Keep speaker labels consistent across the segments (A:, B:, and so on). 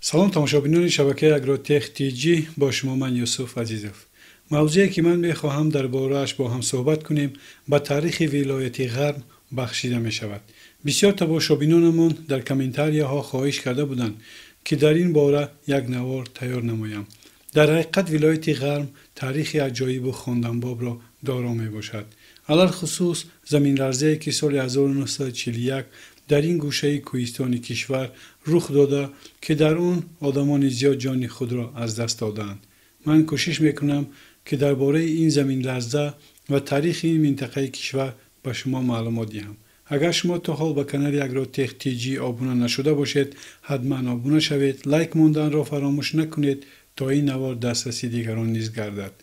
A: Салом тамошобинони шабакаи Агротех ТЖ, бо шумо ман Юсуф Азизов. Мавзӯе ки ман мехоҳам дар борааш бо ҳам суҳбат кунем, ба таърихи вилояти Ғарм бахшида мешавад. Бисёр тамошобинонамон дар комментарияҳо хоҳиш карда буданд, ки дар ин бора як навор тайёр намоям. Дар ҳақиқат вилояти Ғарм таърихи аҷоибу хонданбобро доро мебошад. Алалхусус заминларзае ки соли 1941 дар ин гӯшаи кӯҳистони кишвар рух дода, ки дар он одамони зиёд ҷони худро аз даст додаанд. Ман кӯшиш мекунам, ки дар бораи ин заминларза ва таърихи ин минтақаи кишвар ба шумо маълумот диҳам. Агар шумо то ҳол ба канали Агротех ТЖ обуна нашуда бошед, ҳатман обуна шавед, лайк монданро фаромӯш накунед, то ин навор дастраси дигарон низ гардад.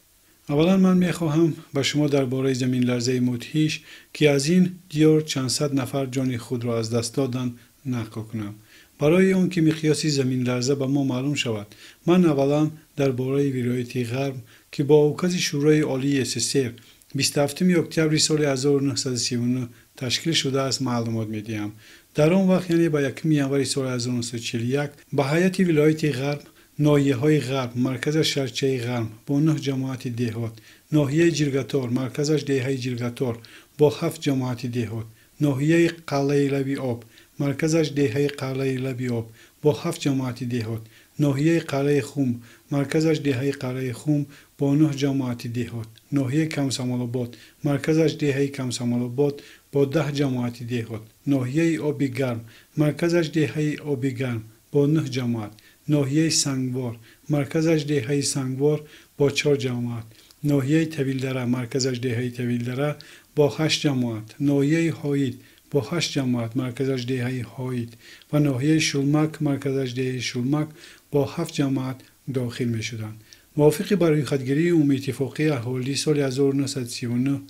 A: Аввалан ман мехоҳам ба шумо дар бораи заминларзаи мудҳиш, ки аз ин диёр чанд сад нафар ҷони худро аз даст доданд, нақл кунам. Барои он ки миқёси заминларза ба мо маълум шавад, ман аввалан дар бораи вилояти Ғарм, ки бо укази Шӯрои Олии СССР 27 октябри соли 1939 ташкил шудааст, маълумот медиҳам. Дар он вақт, яъне ба 1 январи соли 1941, ба ҳайати вилояти Ғарм ноҳияҳои Ғарм, марказаш шаҳрчаи Ғарм бо 9 ҷамоати деҳот, ноҳияи Ҷиргатор, марказаш деҳаи Ҷиргатор бо 7 ҷамоати деҳот, ноҳияи Қалъаи Лаби Об, марказаш деҳаи Қалъаи Лаби Об бо 7 ҷамоати деҳот, ноҳияи Қалъаи Хум, марказаш деҳаи Қалъаи Хум бо 9 ҷамоати деҳот, ноҳияи Комсомолобод, марказаш деҳаи Комсомолобод бо 10 ҷамоати деҳот, ноҳияи Оби Гарм, марказаш деҳаи Оби Гарм бо 9 ҷамоат, ноҳияи Сангвор, марказаш деҳаи Сангвор бо 4 ҷамоат, ноҳияи Тавилдара, марказаш деҳаи Тавилдара бо 8 ҷамоат, ноҳияи Ҳоид бо 8 ҷамоат, марказаш деҳаи Ҳоид ва ноҳияи Шулмак, марказаш деҳаи Шулмак бо 7 ҷамоат дохил мешуданд. Мувофиқи барӯйхатгирии умумииттифоқии аҳолӣ соли 1939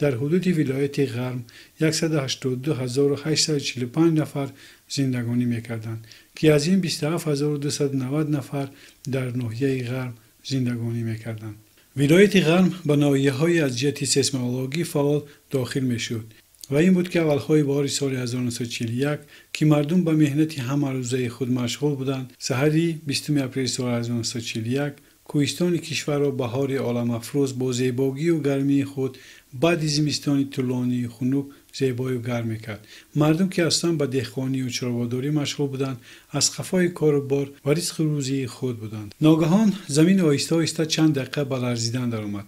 A: дар ҳудуди вилояти Ғарм 182845 нафар зиндагонӣ мекарданд, ки аз ин 27290 нафар дар ноҳияи Ғарм зиндагонӣ мекарданд. Вилояти Ғарм ба ноҳияҳои аз ҷиҳати сейсмологӣ фаъол дохил мешуд ва ин буд, ки аввалҳои баҳори соли 1941, ки мардум ба меҳнати ҳамарӯзаи худ машғул буданд, саҳари 20 апрели соли 1941 кӯҳистони кишварро баҳори оламафрӯз бо зебогию гармии худ баъди зимистони тӯлонии хунук зебою гарм мекард. Мардум, ки аслан ба деҳқонию чорводорӣ машғул буданд, аз қафои кору бор ва ризқу рӯзии худ буданд. Ногаҳон замин оҳиста-оҳиста чанд дақиқа ба ларзидан даромад.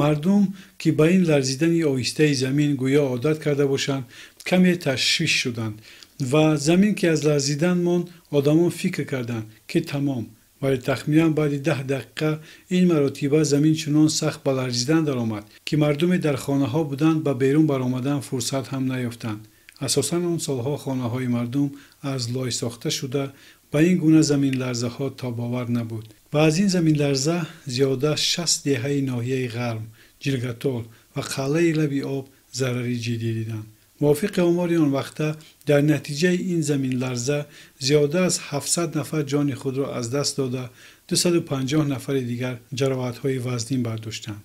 A: Мардум, ки ба ин ларзидани оҳистаи замин гӯё одат карда бошанд, каме ташвиш шуданд ва замин ки аз ларзидан монд, одамон фикр карданд, ки тамом. Вале тахминан баъди 10 дақиқа ин маротиба замин чунон сахт ба ларзидан даромад, ки мардуме дар хонаҳо буданд ба берун баромадан фурсат ҳам наёфтанд. Асосан он солҳо хонаҳои мардум аз лой сохта шуда, ба ин гуна заминларзаҳо тобовар набуд. Ва аз ин заминларза зиёда 60 деҳаи ноҳияи Ғарм, Ҷиргатол ва Қалъаи Лаби Об зарари ҷиддӣ диданд. Мувофиқи омори он вақта, дар натиҷаи ин заминларза зиёда аз 700 нафар ҷони худро аз даст дода, 250 нафари дигар ҷароҳатҳои вазнин бардоштанд.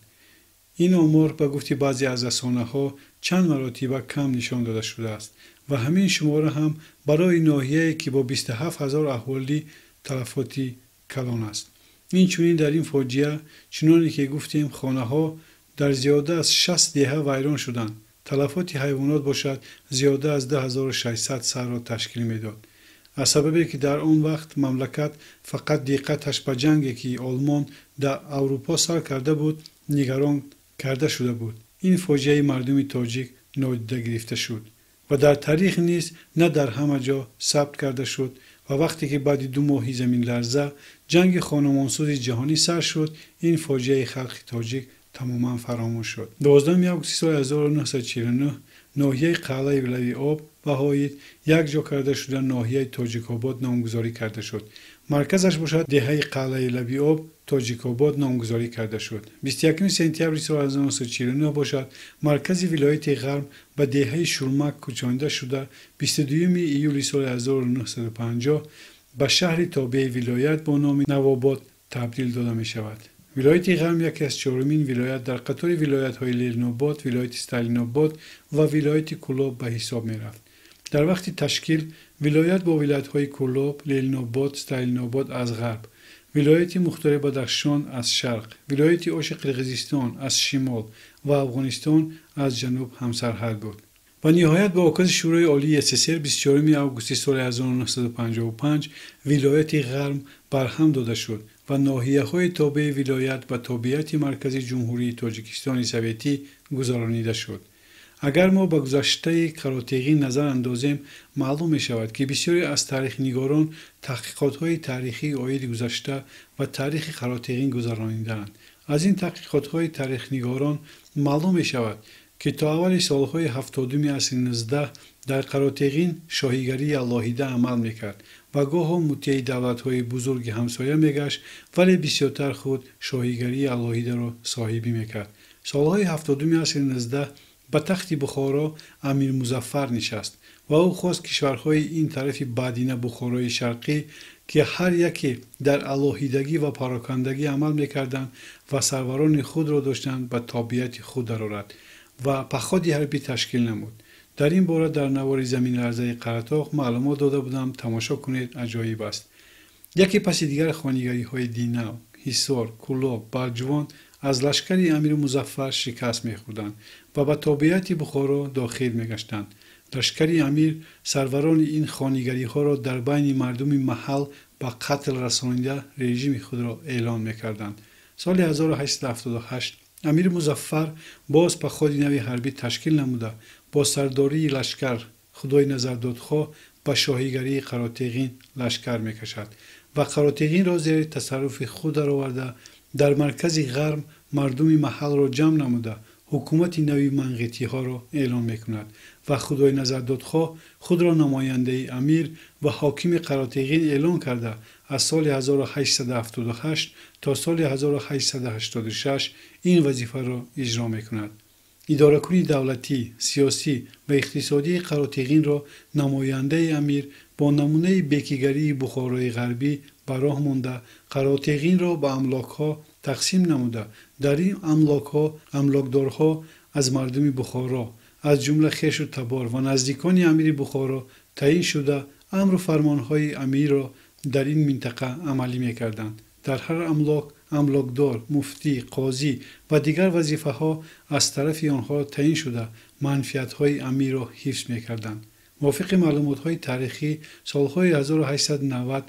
A: Ин омор ба гуфти баъзе аз расонаҳо чанд маротиба кам нишон дода шудааст ва ҳамин шумора ҳам барои ноҳияе, ки бо 27 000 аҳолӣ талафоти калон аст. Инчунин дар ин фоҷиа, чуноне ки гуфтем, хонаҳо дар зиёда аз 60 деҳа вайрон шуданд. Талафоти ҳайвонот бошад зиёда аз 2600 сарро ташкил медод. Аз сабабе ки дар он вақт мамлакат фақат диққаташ ба ҷанге, ки Олмон дар Аврупо сар карда буд, нигарон карда шуда буд, ин фоҷиаи мардуми тоҷик нодида гирифта шуд ва дар таърих низ на дар ҳама ҷо сабт карда шуд. Ва вақте ки баъди 2 моҳи заминларза ҷанги хонумонсӯзи ҷаҳонӣ сар шуд, ин фоҷиаи халқи тоҷик тамоман фаромӯш шуд. 12 августи соли 1949 ноҳияи Қалъаи Лаби Об ва Ҳоид якҷо карда шуда, ноҳияи Тоҷикобод номгузорӣ карда шуд. Марказаш бошад деҳаи Қалъаи Лаби Об Тоҷикобод номгузорӣ карда шуд. 21 сентябри соли 1949 бошад маркази вилояти Ғарм ба деҳаи Шулмак кӯчонида шуда, 22 июли соли 1950 ба шаҳри тобеи вилоят бо номи Навобод табдил дода мешавад. Вилояти Ғарм яке аз чорумин вилоят дар қатори вилоятҳои Ленинобод, вилояти Сталинобод ва вилояти Кӯлоб ба ҳисоб мерафт. Дар вақти ташкил вилоят бо вилоятҳои Кӯлоб, Ленинобод, Сталинобод аз ғарб, вилояти мухтори Бадахшон аз шарқ, вилояти Оши Қирғизистон аз шимол ва Афғонистон аз ҷануб ҳамсарҳад буд. Ва ниҳоят бо окази Шӯрои Олии СССР 24 августи соли 1955 вилояти Ғарм барҳам дода шуд ва ноҳияҳои тобеи вилоят ба тобеияти маркази Ҷумҳурии Тоҷикистони Советӣ гузаронида шуд. Агар мо ба гузаштаи Қаротеғин назар андозем, маълум мешавад, ки бисёре аз таърихнигорон таҳқиқотҳои таърихии оиди гузашта ва таърихи Қаротеғин гузаронидаанд. Аз ин таҳқиқотҳои таърихнигорон маълум мешавад, ки то аввали солҳои 70-уми асри 19 дар Қаротеғин шоҳигарии алоҳида амал мекард ва гоҳо мутеи давлатҳои бузурги ҳамсоя мегашт, вале бисёртар худ шоҳигарии алоҳидаро соҳибӣ мекард. Солҳои 70-уми асри 19 ба тахти Бухоро Амир Музаффар нишаст ва ӯ хост кишварҳои ин тарафи баъдина Бухорои Шарқӣ, ки ҳар яке дар алоҳидагӣ ва парокандагӣ амал мекарданд ва сарварони худро доштанд, ба тобеияти худ дарорад ва паходи ҳарбӣ ташкил намуд. Дар ин бора дар навори заминларзаи Қаратоғ маълумот дода будам, тамошо кунед, аҷоиб аст. Яке паси дигар хонигариҳои Динав, Ҳисор, Кӯлоб, Балҷувон аз лашкари Амири Музаффар шикаст мехӯрданд ва ба тобеияти Бухоро дохил мегаштанд. Лашкари амир сарварони ин хонигариҳоро дар байни мардуми маҳал ба қатл расонида режими худро эълон мекарданд. Соли 1878 Амири Музаффар боз паходи нави ҳарбӣ ташкил намуда, бо сардории лашкар Худои Назардодхоҳ ба шоҳигарии Қаротеғин лашкар мекашад ва Қаротеғинро зери тасарруфи худ дароварда, дар маркази Ғарм мардуми маҳалро ҷамъ намуда, ҳукумати нави манғитиҳоро эълон мекунад ва Худои Назардодхоҳ худро намояндаи амир ва ҳокими Қаротеғин эълон карда, аз соли 1878 то соли 1886 ин вазифаро иҷро мекунад. Идоракунии давлатӣ, сиёсӣ ва иқтисодии Қаротеғинро намояндаи амир бо намунаи бекигарии Бухорои Ғарбӣ ба роҳ монда, Қаротеғинро ба амлокҳо тақсим намуда, дар ин амлокҳо амлокдорҳо аз мардуми Бухоро, аз ҷумла хешу табор ва наздикони амири Бухоро таъин шуда, амру фармонҳои амирро дар ин минтақа амалӣ мекарданд. Дар ҳар амлок амлокдор, муфтӣ, қозӣ ва дигар вазифаҳо аз тарафи онҳо таъин шуда, манфиатҳои амирро ҳифз мекарданд. Мувофиқи маълумотҳои таърихӣ, солҳои 1890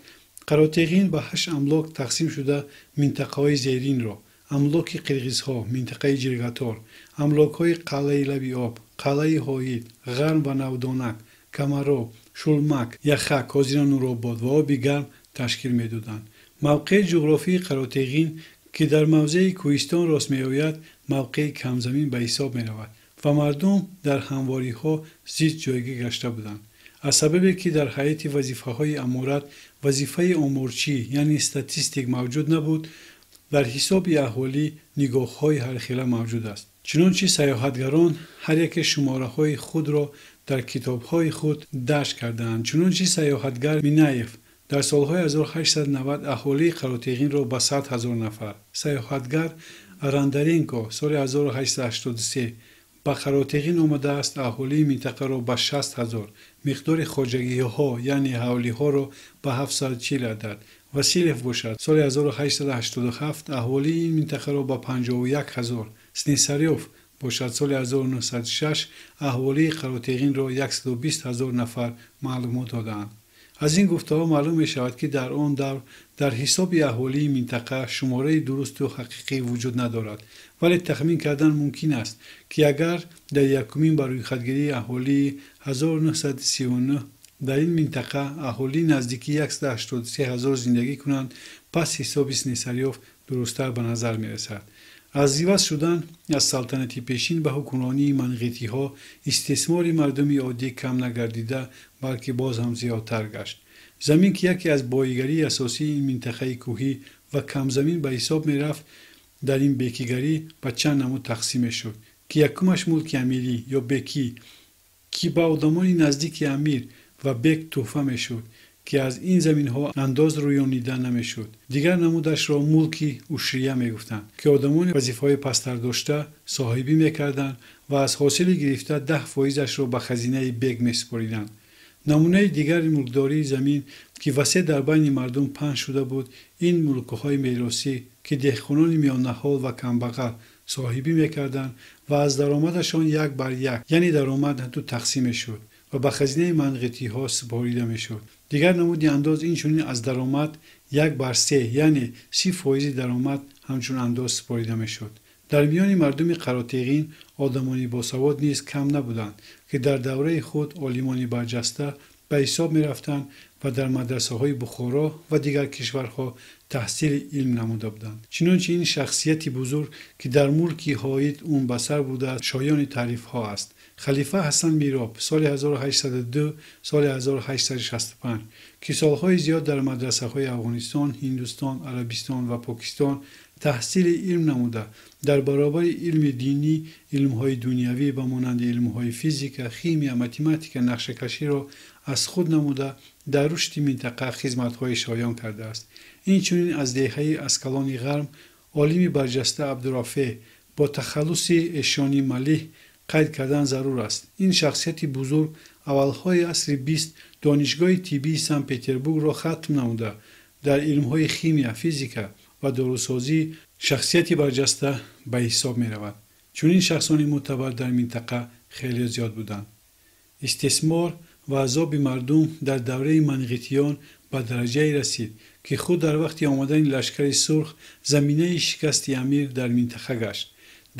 A: Қаротеғин ба 8 амлок тақсим шуда, минтақаҳои зеринро: амлоки қирғизҳо, минтақаи Ҷиргатор, амлокҳои қалъаи лаби об, қалъаи Ҳоид, Ғарм ва Навдонак, Камаро, Шулмак, Яхак, ҳозира Нуробод ва оби гарм ташкил медоданд. Мавқеи ҷуғрофии Қаротеғин, ки дар мавзеи кӯҳистон рост меояд, мавқеи камзамин ба ҳисоб меравад ва мардум дар ҳамвориҳо зич ҷойгир гашта буданд. Аз сабабе ки дар ҳайати вазифаҳои аморат вазифаи оморчӣ, яъне статистик мавҷуд набуд, дар ҳисоби аҳолӣ нигоҳҳои ҳархела мавҷуд аст. Чунончи саёҳатгарон ҳар яке шумораҳои худро дар китобҳои худ дарҷ кардаанд. Чунончи саёҳатгар Минаев дар солҳои 1890 аҳолии Қаротеғинро ба 100 ҳазор нафар, саёҳатгар Арандаренко соли 1883 ба Қаротеғин омадааст, аҳолии минтақаро ба 60 ҳазор, миқдори хоҷагиҳо яъне ҳавлиҳоро ба 740 адад, Василев бошад соли 1887 аҳолии ин минтақаро ба 51 ҳазор, Снесарёв бошад соли 1906 аҳолии Қаротеғинро 120 ҳазор нафар маълумот додаанд. Аз ин гуфтаҳо маълум мешавад, ки дар он давр дар ҳисоби аҳолии минтақа шумораи дурусту ҳақиқӣ вуҷуд надорад, вале тахмин кардан мумкин аст, ки агар дар якумин барӯйхатгирии аҳолии 1939 дар ин минтақа аҳолӣ наздики 183 ҳазор зиндагӣ кунанд, пас ҳисоби Снесарёв дурусттар ба назар мерасад. Аз иваз шудан аз салтанати пешин ба ҳукмронии манғитиҳо истисмори мардуми оддӣ кам нагардида, балки боз ҳам зиёдтар гашт. Замин, ки яке аз боигарии асосии ин минтақаи кӯҳӣ ва камзамин ба ҳисоб мерафт, дар ин бекигарӣ ба чанд намуд тақсим мешуд, ки якумаш мулки амирӣ ё бекӣ, ки ба одамони наздики амир ва бек тӯҳфа мешуд, ки аз ин заминҳо андоз рӯёнида намешуд. Дигар намудашро мулки ушрия мегуфтанд, ки одамони вазифаҳои пасттар дошта соҳибӣ мекарданд ва аз ҳосили гирифта 10%-ашро ба хазинаи бек месупориданд. Намунаи дигари мулкдории замин, ки васеъ дар байни мардум паҳн шуда буд, ин мулкҳои меросӣ, ки деҳқонони миёнаҳол ва камбағал соҳибӣ мекарданд ва аз даромадашон як бар як, яъне даромад ду тақсим мешуд ва ба хазинаи манғитиҳо супорида мешуд. Дигар намуди андоз инчунин аз даромад 1 бар 3, яъне 30 фоизи даромад ҳамчун андоз супорида мешуд. Дар миёни мардуми Қаротеғин одамони босавод низ кам набуданд, ки дар давраи худ олимони барҷаста ба ҳисоб мерафтанд ва дар мадрасаҳои Бухоро ва дигар кишварҳо таҳсили илм намуда буданд. Чунончи ин шахсияти бузург, ки дар мулки Ҳоит умр ба сар бурдааст, шоёни таърифҳо аст. Халифа Ҳасан Мироб, соли 1802, соли 1865, ки солҳои зиёд дар мадрасаҳои Афғонистон, Ҳиндустон, Арабистон ва Покистон таҳсили илм намуда, дар баробари илми динӣ илмҳои дунявӣ ба монанди илмҳои физика, химия, математика, нақшакаширо аз худ намуда, дар рушди минтақа хизматҳои шоён кардааст. Инчунин аз деҳаи Аскалони Ғарм олими барҷаста Абдурофеъ бо тахаллуси Эшони Малиҳ қайд кардан зарур аст. Ин шахсияти бузург аввалҳои асри 20 Донишгоҳи тиббии Санкт Петербургро хатм намуда, дар илмҳои химия, физика ва дорусозӣ шахсияти барҷаста ба ҳисоб меравад. Чунин шахсони мӯътабар дар минтақа хеле зиёд буданд. Истисмор ва азоби мардум дар давраи манғитиён ба дараҷае расид, ки худ дар вақти омадани лашкари сурх заминаи шикасти амир дар минтақа гашт.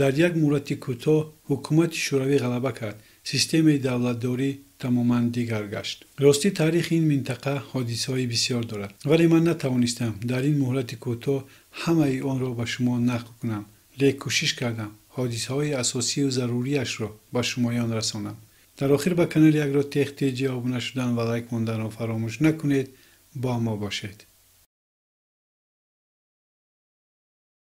A: Дар як муҳлати кӯтоҳ ҳукумати шӯравӣ ғалаба кард, системаи давлатдорӣ тамоман дигар гашт. Ростӣ, таърихи ин минтақа ҳодисаҳои бисёр дорад, вале ман натавонистам дар ин муҳлати кӯтоҳ ҳамаи онро ба шумо нақл кунам, лек кӯшиш кардам ҳодисаҳои асосию заруриашро ба шумоён расонам. Дар охир ба канали Агротех ТЖ обуна шудан ва лайк монданро фаромӯш накунед. Бо мо бошед.